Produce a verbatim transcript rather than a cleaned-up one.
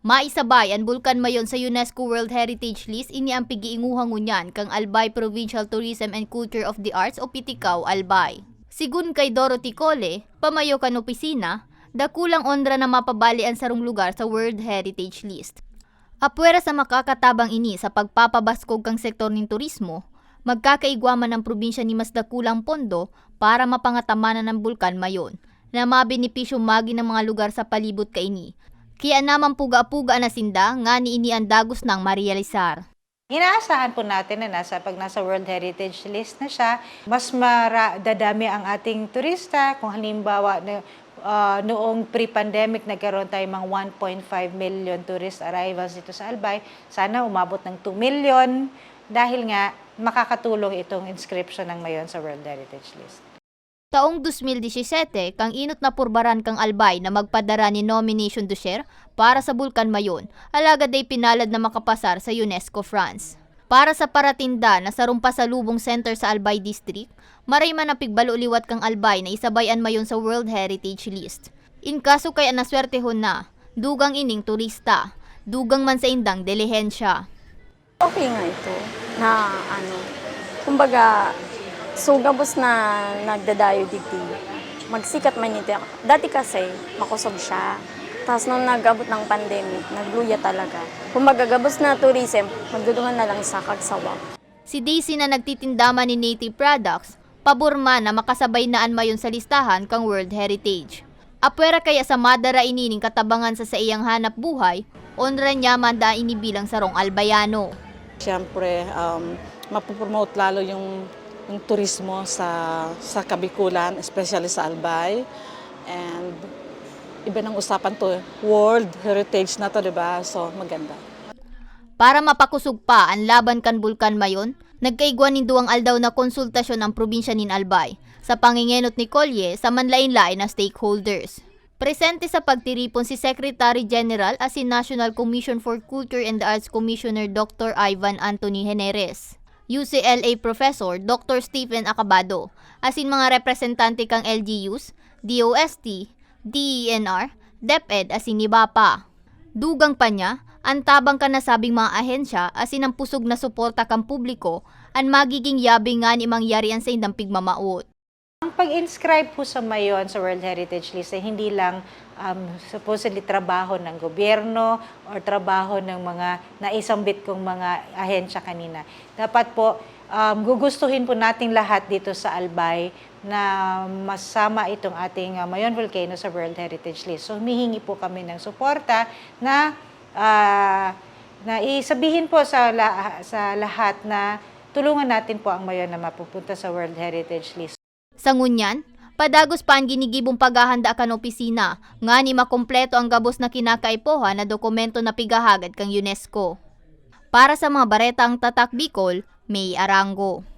Maisabay an Bulkan Mayon sa UNESCO World Heritage List, ini ang pig-iinguha ngunyan kan Albay Provincial Tourism and Culture of the Arts o Pitikaw, Albay. Sigun kay Dorothy Cole, pamayo kan opisina, dakulang onra na mapabali an sarong lugar sa World Heritage List. Apwera sa makakatabang ini sa pagpapabaskog kan sektor nin turismo, magkakaigwa man an probinsya nin mas dakulang pondo para mapangatamanan an Bulkan Mayon, na mabenepisyo magin an mga lugar sa palibot kaini. Kaya naman puga-puga na sinda ngani ini an dagos nang marealisar. Inaasahan po natin na nasa, pag nasa World Heritage List na siya, mas mara-, dadami ang ating turista. Kung halimbawa, na, ah, noong pre-pandemic, nagkaroon tayo mga one point five million tourist arrivals dito sa Albay. Sana umabot ng two million dahil nga makakatulong itong inscription ng Mayon sa World Heritage List. Taong dos mil disisete, kan inot na purbaran kan Albay na magpadara nin nomination dossier para sa Bulkan Mayon, alagad dai pinalad na makapasar sa UNESCO France. Para sa Paratinda na sarong pasalubong center sa Albay District, maray man an pigbalo liwat kan Albay na isabay an Mayon sa World Heritage List. In kaso kaya naswertehon na, dugang ining turista, dugang man saindang delihensya. Okay nga ito na ano, kumbaga, so gabos na nagdadayo digdi, magsikat man ito. Dati kasi, makosog siya. Tapos nung nag-abot ng pandemic, nagluya talaga. Kumbaga, gabos na tourism, magdudungan na lang sa Kagsawa. Si Daisy na nagtitinda man nin native products, pabor man na makasabay na an Mayon sa listahan kan World Heritage. Apwera kaya sa madara ini nin katabangan sa saiyang hanap buhay, onra niya man daa ini bilang sarong Albayano. Siyempre, um, mapopromote lalo yung, yung turismo sa, sa Kabikulan, especially sa Albay. And iba ng usapan to, World Heritage na to, di ba? So, maganda. Para mapakosog pa an laban kan Bulkan Mayon, nagkaigwa nin duwang aldaw na konsultasyon an probinsya nin Albay, sa pangengenot ni Colle sa manlaen-laen na stakeholders. Presente sa pagtiripon si Secretary General asin National Commission for Culture and the Arts Commissioner Doctor Ivan Anthony Heneres, U C L A Professor Doctor Stephen Acabado, asin mga representante kan L G Us, D O S T, D E N R, DepEd asin iba pa. Dugang pa niya, an tabang kan nasabing mga ahensya asin an pusog na suporta kan publiko an magiging yabi ngani mangyari an saindang pigmamawot. Ang pag-inscribe po sa Mayon sa World Heritage List ay hindi lang, um, supposedly trabaho ng gobyerno or trabaho ng mga naisambit kong mga ahensya kanina. Dapat po, um, gugustuhin po nating lahat dito sa Albay na masama itong ating, uh, Mayon Volcano sa World Heritage List. So, humihingi po kami ng suporta na, ah, na isabihin po sa la-, sa lahat na tulungan natin po ang Mayon na mapupunta sa World Heritage List. Sa ngunyan, padagos pa an ginigibong paghahanda kan opisina, ngani makompleto ang gabos na kinakaipuhan na dokumento na pighahagad kan UNESCO. Para sa mga baretang Tatak Bicol, May Arango.